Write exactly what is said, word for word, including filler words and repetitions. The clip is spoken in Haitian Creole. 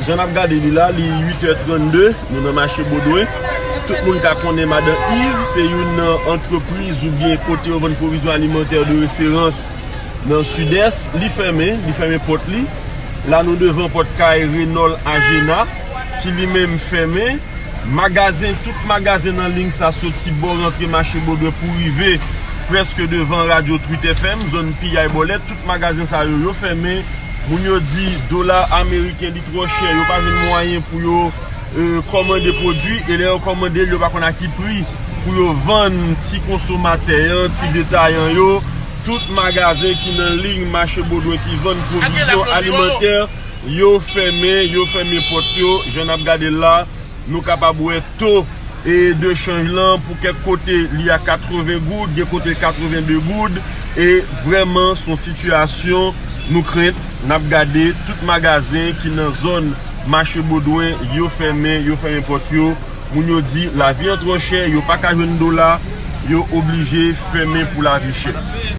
Jan n ap gade li la, li uit è trannde, nou nan mache Bodwen. Tout moun ka konnen Madan Yves, se youn nan antrepriz oubyen kote yo vann pwovizyon alimantè de referans nan Sidès. Li fèmen, li fèmen pòt li. La nou devan pòt kay Renol Agena, ki li menm fèmen. Magazen, tout magazen nan liy sa, soti bò rantre mache Bodwen pou rive prèske devan radyo Tweet F M, zòn piyay bòlèt, tout magazen sa yo, yo fèmen. Moun yo di dola ameriken li twò chè, yo pa jwenn mwayen pou yo e, kòmande pwodui, e lè yo kòmande l, yo pa konn a ki pri pou yo vann ti konsomatè an, ti detayan yo. Tout magazen ki nan liy mache Bodwen ki vann pwovizyon alimantè, yo fèmen, yo fèmen pòt yo. Jan n ap gade l la, nou kapab wè to e de chanj lan, pou kèk kote li a katreven goud, gen kote katreven de goud. E vrèman, se yon sitiyasyon nou krent. N ap gade tout magazen ki nan zòn mache Bodwen, yo fèmen, yo fèmen pòt yo. Moun yo di lavi an twò chè, yo pa ka jwenn dola, yo oblije fèmen pou lavi chè.